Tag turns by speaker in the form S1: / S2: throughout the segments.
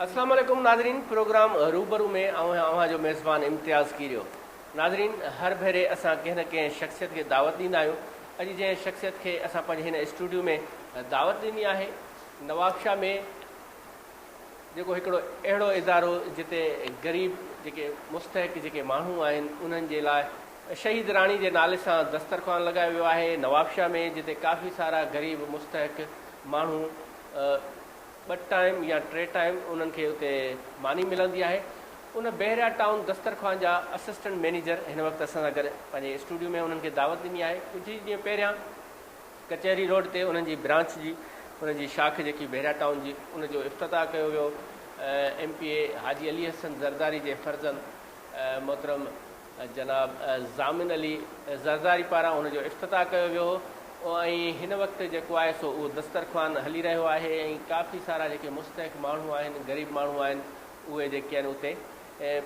S1: اسلام عليڪم ناظرين پروگرام روبرو ۾ آئون آهيان اوهان جو ميزبان امتياز ڪيريو ناظرين هر ڀيري اسان ڪنهن نه ڪنهن شخصيت کي دعوت ڏيندا آهيون اڄ جنهن شخصيت کي اسان پنهنجي هن اسٽوڊيو ۾ دعوت ڏني آهي نوابشاهه ۾ جيڪو هڪڙو اهڙو ادارو جتي غريب جيڪي مستحق جيڪي ماڻهو آهن انهن جي لاء شهيد راڻي جي نالي سان دسترخوان لڳايو ويو آهي نوابشاهه ۾ جتي ڪافي سارا غريب مستحق ماڻهو ٻه ٽائيم يا ٽي ٽائيم انهن کي اتي ماني ملندي آهي ان بحريا ٽائون دسترخوان جا اسسٽنٽ مئنيجر هن وقت اسان سان گڏ پنهنجي اسٽوڊيو ۾ انهن کي دعوت ڏني آهي ڪجهه ئي ڏينهن پهريان ڪچهري روڊ تي انهن جي برانچ جي انهن جي شاخ جيڪي بحريا ٽائون جي ان جو افتتاح ڪيو ويو M P A Haji Ali Hassan Zardari جي فرزند محترم جناب ضامن علي زرداري پاران ان جو افتتاح ڪيو ويو هو ۽ هن وقت جيڪو آهي سو اهو دسترخوان هلي رهيو آهي ۽ ڪافي سارا جيڪي مستحق ماڻهو آهن غريب ماڻهو آهن اهي جيڪي آهن اتي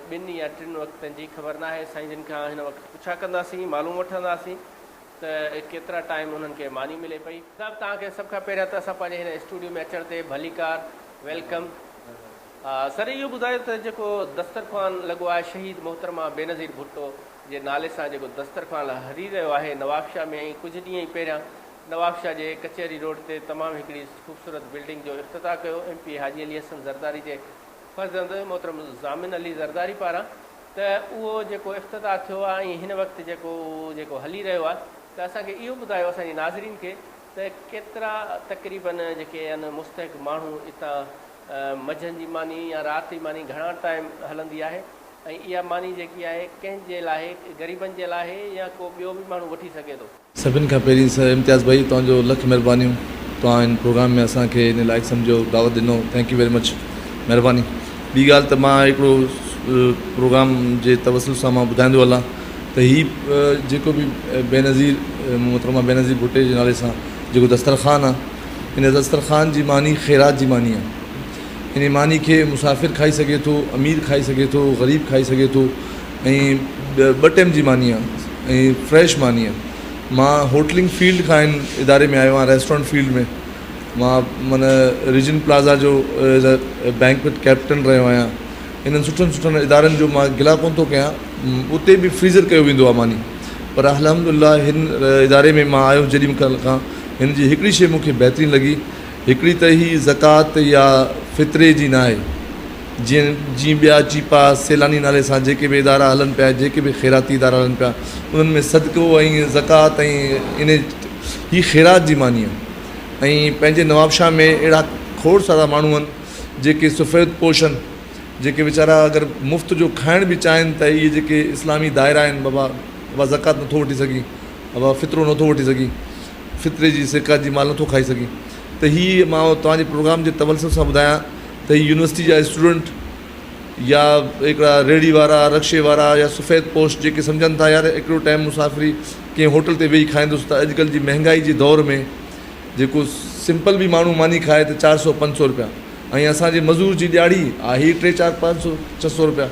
S1: ٻن يا ٽن وقتن جي خبر ناهي سائين جن کان هن وقت پڇا ڪنداسين معلوم وٺنداسين ته ڪيترا ٽائيم انهن کي ماني ملي پئي. صاحب توهان کي سڀ کان پهريان ته اسان پنهنجي هن اسٽوڊيو ۾ اچڻ تي ڀليڪار welcome. سر اهو ٻڌايو ته جيڪو دسترخوان لڳو آهي شهيد محترمه بينظير ڀٽو جي نالي سان جيڪو دسترخوان هلي رهيو آهي نوابشاهه ۾ ۽ ڪجهه ڏينهن ئي پهريان نوابشاهه جي ڪچهري روڊ تي تمام هڪڙي خوبصورت بلڊنگ جو افتتاح ڪيو M P A Haji Ali Hassan Zardari جي فرزند محترم ضامن علي زرداري پاران ته اهو جيڪو افتتاح ٿيو آهي ۽ هن وقت جيڪو اهو جيڪو هلي رهيو آهي ته اسان کي اهو ٻڌايو اسان جي ناظرين کي ته ڪيترا تقريبن جيڪي آهن مستحق ماڻهو اتان منجهند جي ماني يا رات جي ماني گهڻا ٽائيم هلندي آهي ۽ اها ماني جيڪي آهي ڪنهن جي لاء غريبن جي لاء آهي يا ڪو ٻيو به ماڻهو وٺي سگهي ٿو.
S2: سڀن کان پهرين سر امتياز ڀائي توهان جو لک مهربانيون توهان هن پروگرام ۾ اسان کي ان لائق سمجهيو دعوت ڏنو thank you very much مهرباني ٻي ڳالهه ته مان هڪڙو پروگرام جي توسل سان مان ٻڌائيندو هلان ته هي جيڪو به بينظير محترمه بينظير ڀٽي جي نالي سان جيڪو دسترخوان آ ان دسترخوان جي معني خيرات جي معني آ ان ماني کي مسافر کائي سگهي ٿو امير کائي سگهي ٿو غريب کائي سگهي ٿو ۽ ٻه ٽيم جي ماني آ ۽ فريش ماني آ مان هوٽلنگ فيلڊ کان هن اداري ۾ آيو آهيان ريسٽورنٽ فيلڊ ۾ مان معنيٰ ريجن پلازا جو ايز اي بينڪوئٽ ڪيپٽن رهيو آهيان انهن سٺن سٺن ادارن جو مان گلا ڪونه ٿو ڪيان اتي به فريزر ڪيو ويندو آهي ماني پر الحمد لله هن اداري ۾ مان آيو جيڏي مهل کان هن جي هڪڙي شيء مون کي بهترين لڳي هڪڙي ته هي زڪوات يا فطري جي ناهي جيئن جيئن ٻيا چيپا سيلاني نالي سان جيڪي به ادارا هلن پيا جيڪي به خيراتي ادارا هلن پيا انهن ۾ صدقو ۽ زڪوات ۽ ان هي خيرات جي معني آهي ۽ پنهنجي نوابشاهه ۾ اهڙا کوڙ سارا ماڻهو آهن جيڪي سفيد پوش آهن جيڪي ويچارا اگر مفت جو کائڻ به چاهين ته اهي جيڪي اسلامي دائرا آهن بابا بابا زڪوات نٿو وٺي سگهين بابا فطرو نٿو وٺي سگهين فطري جي زڪوات جي مال نٿو کائي سگهين ته هي مان توهان جي پروگرام جي تولسل سان ٻڌايان ته هي يونيورسٽي جا اسٽوڊنٽ يا هڪڙا ريڙهي وارا رڪشي وارا يا سفيد پوش جيڪي سمجهن ٿا يار هڪڙو ٽائيم مسافري ڪنهن هوٽل تي ويهي کائيندس ته اڄڪلهه جي مهنگائي جي دور ۾ جيڪو سمپل به ماڻهو ماني کائي ته چار سو پنج سو روپيا ۽ اسان جي مزور جي ڏياڙي آهي ئي ٽي چار پنج سو ڇهه سو روپيا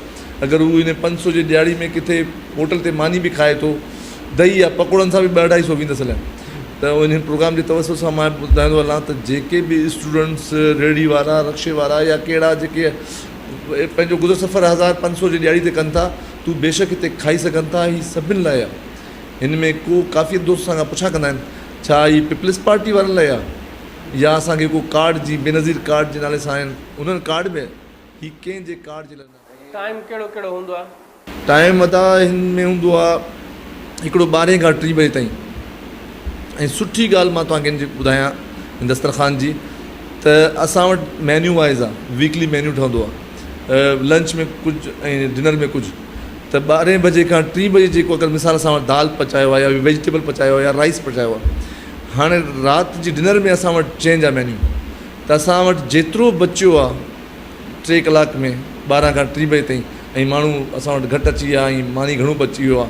S2: اگر هو ان پنج سو جي ڏياڙي ۾ ڪٿي هوٽل تي ماني به کائي ٿو دهي يا پڪوڙن سان به ٻه اڍائي سو ويندس هليا ته ان پروگرام جي توسط سان مان ٻڌائيندو هلان ته جيڪي به اسٽوڊنٽس ريڙهي وارا رڪشي وارا يا ڪهڙا جيڪي پنهنجو گذر سفر هزار پنج سو جي ڏياڙي تي ڪن ٿا تو بيشڪ هتي کائي سگهن ٿا هي سڀن لاء آهي هن ۾ ڪو ڪافي دوست اسان کان پڇا ڪندا آهن ڇا هي پيپلز پارٽي وارن لاء آهي يا اسان کي ڪو ڪارڊ جي بينظير ڪارڊ جي نالي سان آهن انهن ڪارڊ ۾ هي ڪنهن جي ڪارڊ جي لاء نه آهي.
S1: ٽائيم ڪهڙو ڪهڙو هوندو آهي؟
S2: ٽائيم ادا هن ۾ هوندو آ هڪڙو ٻارهين کان ٽين بجي تائين ۽ سٺي ڳالهه مان توهان کي هن جي ٻڌايان هن دسترخوان جي ته اسان وٽ مينيو وائز آ ويڪلي مينيو ٺهندو آ لنچ ۾ ڪجهه ۽ ڊنر ۾ ڪجهه ته ٻارهين بجي کان ٽين بجي جيڪو اگر مثال اسان وٽ دال پچايو آ يا ويجيٽيبل پچايو آ يا رائس پچايو آ هاڻي رات جي ڊنر ۾ اسان وٽ چينج آ مينيو ته اسان وٽ جيترو بچيو آ ٽي ڪلاڪ ۾ 12 کان ٽي بجي تائين ۽ ماڻهو اسان وٽ گهٽ اچي ويا ۽ ماني گهڻو بچي ويو آ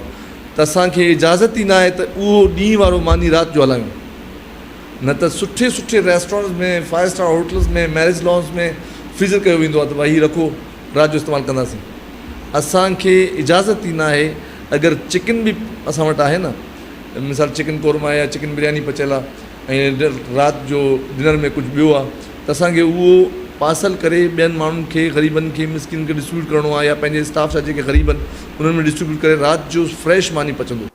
S2: ته اسان کي اجازت ئي ناهي ته اهو ڏينهن وارو ماني رات جو هلايون نه ته سٺي سٺي restaurants ۾ five star hotels ۾ marriage lawns ۾ freezer ڪيو ويندو آ ته ڀائي هي رکو رات جو استعمال ڪنداسين اسان کي اجازت ئي ناهي اگر چڪن به اسان وٽ آهي نه مثال چڪن قورما يا چڪن برياني پچيل آ ۽ رات جو ڊنر ۾ ڪجهه ٻيو آ ته اسان کي اهو. پارسل ڪري ٻين ماڻهن کي غريبن کي مسڪينن کي ڊسٽريبيوٽ ڪرڻو آهي يا پنهنجي اسٽاف جا جيڪي غريب آهن انهن ۾ ڊسٽريبيوٽ ڪري رات جو فريش ماني پچندو.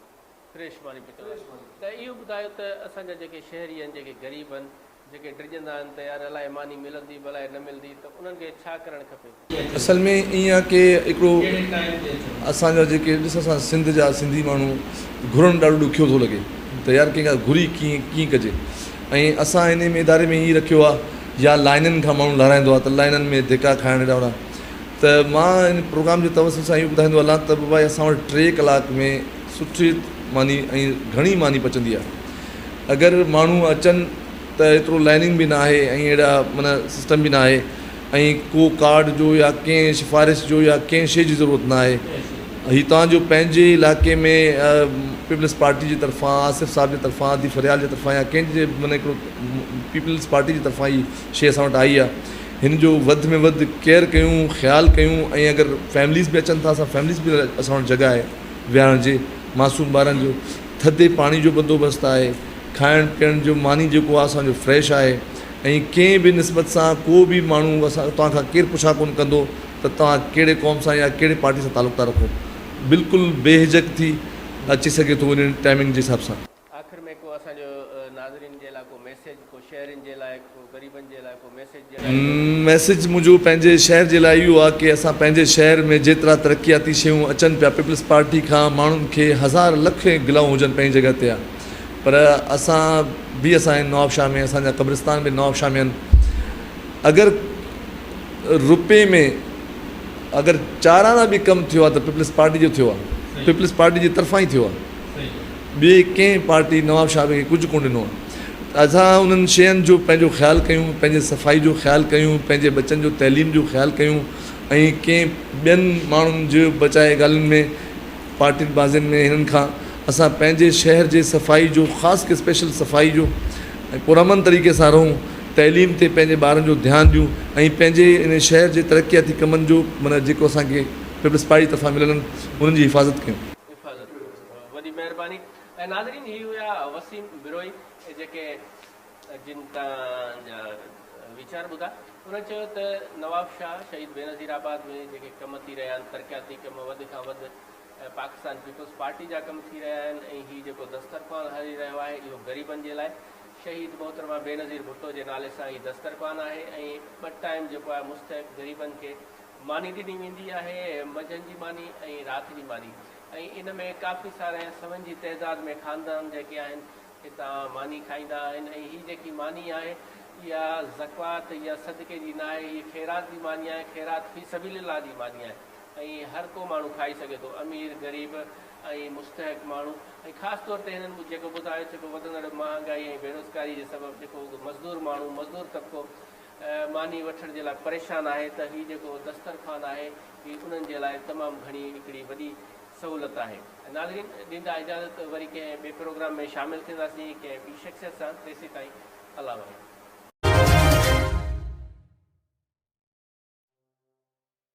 S1: فريش ماني پچندو ته اهو ٻڌايو ته اسان جا جيڪي شهري آهن جيڪي غريب آهن جيڪي ڊڄندا آهن ته يار الائي ماني ملندي به الائي نه ملندي ته انهن کي ڇا ڪرڻ کپي؟
S2: اصل ۾ ائين آهي ڪي هڪڙو اسان جا جيڪي ڏس اسان سنڌ جا سنڌي ماڻهو گهرڻ ڏاڍو ڏکيو ٿو لڳي ته يار ڪنهن کان گهري ڪيئن ڪيئن ڪجي ۽ اسان انهي ۾ اداري ۾ ائين رکيو آهي يا لائنن کان ماڻهو لهرائيندو آهي ته لائنن ۾ ڌڪا کائڻ هيڏا هوڏا ته مان ان پروگرام جي توسل سان اهو ٻڌائيندو هلان ته بابا اسان وٽ ٽي ڪلاڪ ۾ سٺي ماني ۽ گهڻي ماني پچندي آهي اگر ماڻهو اچن ته ايترو لائننگ به ناهي ۽ اهڙا معنيٰ سسٽم به ناهي ۽ ڪو ڪارڊ جو يا ڪنهن سفارش جو يا ڪنهن شيء جي ضرورت ناهي هي توهان جو پنهنجي علائقي ۾ پيپلز پارٽي جي طرفان آصف صاحب جي طرفان ادي فريال جي طرفان يا ڪنهن جي معنيٰ هڪڙو پيپلز پارٽي جي طرفان هي شيء اسان وٽ آئي آهي هن جو وڌ ۾ وڌ ڪيئر ڪيون خيال ڪيون ۽ اگر فيمليز به اچن ٿا اسان فيمليز به اسان وٽ جڳهه آهي ويهارڻ جي معصوم ٻارن جو ٿڌي پاڻي جو بندوبست آهي، کائڻ پيئڻ جو ماني جيڪو آهي اسان جو فريش آهي ۽ ڪنهن به نسبت سان ڪو به ماڻهو اسان توهان کان ڪير پڇا ڪونه ڪندو ته توهان ڪهڙي قوم سان يا ڪهڙي پارٽي سان تعلق ٿا رکو بلڪل بي هجڪ ٿي اچي سگهي ٿو انهن ٽائمنگ جي حساب سان.
S1: آخر ۾ ڪو اسان جو ناظرين جي لاء ڪو ميسيج ڪو شهرين جي لاء ڪو غريبن جي لاء ڪو ميسيج ڏيڻ چاهيندو؟
S2: ميسيج منهنجو پنهنجي شهر جي لاء اهو آهي ڪي اسان پنهنجي شهر ۾ جيترا ترقياتي شيون اچن پيا پيپلز پارٽي کان ماڻهن کي هزار لک گلائون هجن پنهنجي جڳهه تي آ پر اسان به اسان آهن نوابشاهه ۾ اسان جا قبرستان به نوابشاهه ۾ آهن اگر روپي ۾ اگر چار آنا به ڪم ٿيو آهي ته پيپلز پارٽي جو ٿيو آهي پيپلز پارٽي جي طرفان ئي ٿيو آهي. ٻي ڪنهن پارٽي نواب شاهه کي ڪجهه ڪونه ڏنو آهي ته اسان انهن شين جو پنهنجو خيال ڪيون پنهنجي صفائي جو خيال ڪيون پنهنجي ٻچن جو تعليم جو خيال ڪيون ۽ ڪنهن ٻين ماڻهن جي بچائي ڳالهين ۾ پارٽين بازين ۾ هنن کان اسان پنهنجي شهر جي صفائي جو خاص ڪري اسپيشل صفائي جو ۽ پرامن طريقي سان رهون تعليم تي پنهنجي ٻارن جو ڌيان ڏيون ۽ پنهنجي ان شهر جي ترقياتي ڪمن جو معنيٰ جيڪو اسان کي پيپلز پارٽي طرفان مليل آهن انهن جي حفاظت ڪيون.
S1: حفاظت ڪيو. وڏي مهرباني ۽ ناظرين هي هيا وسيم بروهي جيڪي جن تان جا ويچار ٻڌا انهن چيو ته نواب شاهه شهيد بينظير آباد ۾ جيڪي ڪم ٿي رهيا آهن ترقياتي ڪم وڌ کان وڌ پاڪستان پيپلز پارٽي جا ڪم ٿي رهيا آهن ۽ هي جيڪو دسترخوان هلي رهيو آهي اهو غريبن جي لاء شهيد محترمه بينظير ڀٽو جي نالي سان هي دسترخوان آهي ۽ ٻه ٽائيم جيڪو آهي مستحق غريبن کي ماني ڏني ويندي آهي منجهند جي ماني ۽ رات جي ماني ۽ ان ۾ ڪافي سارا سون جي تعداد ۾ خاندان جيڪي آهن هتان ماني کائيندا آهن ۽ هي جيڪي ماني آهي اها زڪوات يا صدقي جي ناهي هي خيرات جي ماني آهي خيرات في سبيل الله جي ماني آهي ۽ هر ڪو ماڻهو کائي سگهي ٿو امير غريب ۽ مستحق ماڻهو ۽ خاص طور تي هنن جيڪو ٻڌايو جيڪو وڌندڙ مهانگائي ۽ بيروزگاري جي سبب جيڪو مزدور ماڻهو مزدور طبقو ماني وٺڻ جي لاء پريشان آهي ته هي جيڪو دسترخوان آهي هي انهن جي لاء تمام گهڻي هڪڙي وڏي سهولت آهي. ناظرين ڏيندا اجازت وري ڪنهن ٻئي پروگرام ۾ شامل ٿينداسين ڪنهن ٻي شخصيت سان تيسيتائين الله واهي.